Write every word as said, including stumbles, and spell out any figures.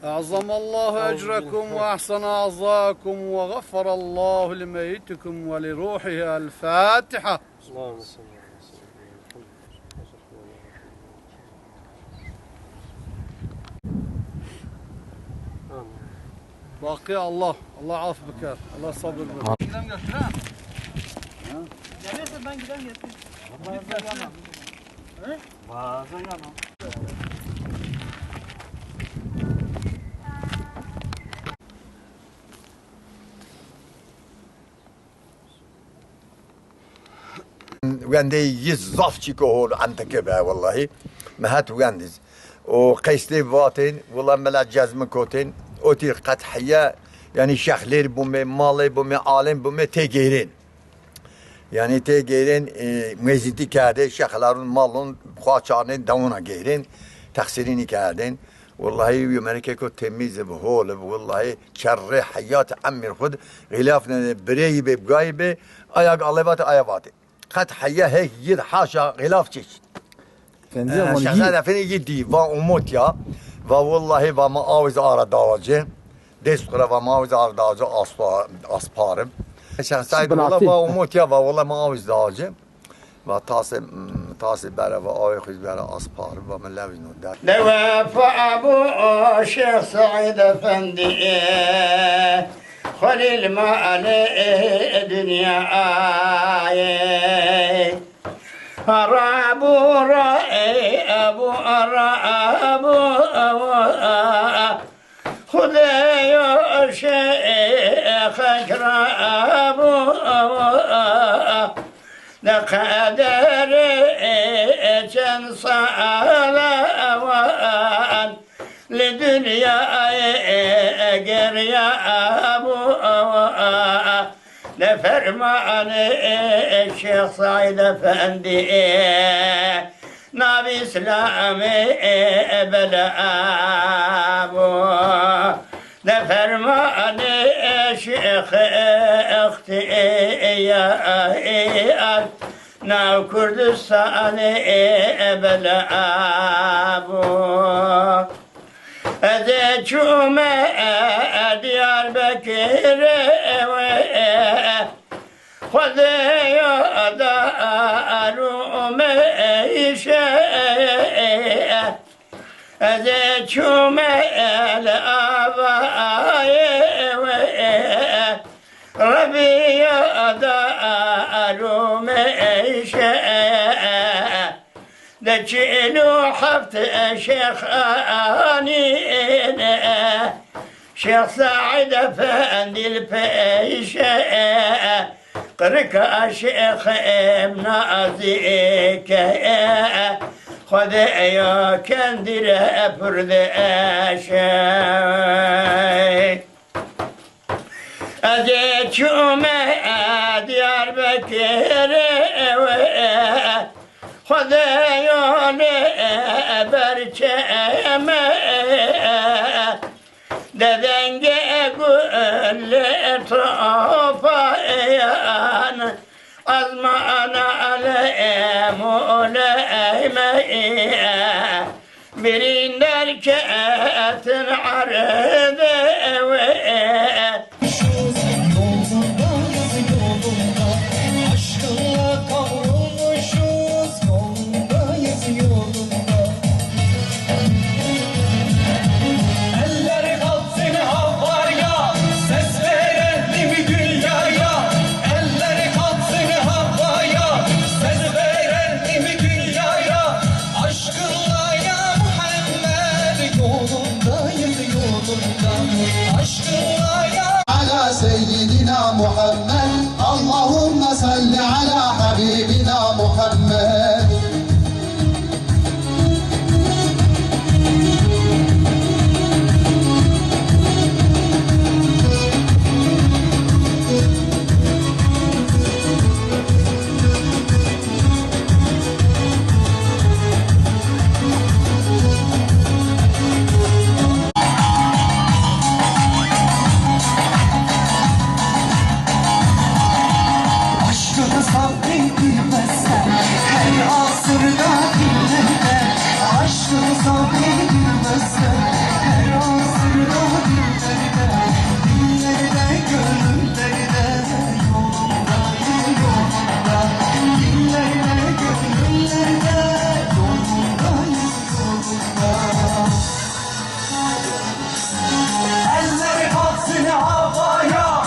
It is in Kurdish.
أعظم الله أجركم وأحسن عزاكم وغفر الله لميتكم ولروحه. الفاتحة. اللهم صل على سيدنا محمد. Baqî Allah, Allah af bike, Allah sabir bike. Gidem getir ha. Geliyorsa ben gidem getir. Bazen yana. Wendê yî zaf çîko hol entike be wellahî. Me het wendiz. O qeystê vatên, wela mela cezmi kotên. Otî qet heye, yani şexlêr bûme, malê bûme, alên bûme tê gêrên. Yani tê gêrên, e, mêzîtî kerdê, şexlarûn, malûn, xwa çarnên, dewona gêrên, texsîrînî kerdên. Wellahî wî merikê ku temîz ib, hol ib, wellahî çerrê heyat emîr xud xilaf ne, birêyî bê, bigayî bê, ayak alê vatê, aya vatê. Qet heya hek yid haşa xilaf çiş. Fendî, e, aman şexsa yî- defê yî dî, va umut ya, va wellahî va ma awiz ara dawace. Dest xura va ma awiz ara dawace aspa-, asparim. Şexsa binatî. Wella va umut ya, va wella ma awiz dawace. Va tasê, tasê bere, va awê xwîz bere aspar, va min lewîz no der. De wefa bû o Şêx Seîd Efendî, Xelîl malê dinyayê. Rabû ra ey ebû, rabû, Xwedê yo şêxek rabû, de qederê çend sala wan li dinyayê geriyabû, de fermanê Şêx Seîd Efendî. Navê Îslamê bela bû. De fermanê Şêx Extiyar nav Kurdistanê bela bû. Ez ê çûme Diyarbekirê wê. Xwedê ya da arûme îşe. Ez ê çûme li avayê wê. Rebî ya da arûme îşe. De çil û heft şêx anîne, Şêx Seîd Efendî li pêşe, qirika şêxê min nazîke, Xwedê ya kendîre pir diêşe. Ez ê çûme Diyarbekirê wê, Xwedê yolê berçeme. De dengê gul topayan, ezmana alem û leyme. Birîndar ketin erdê wê.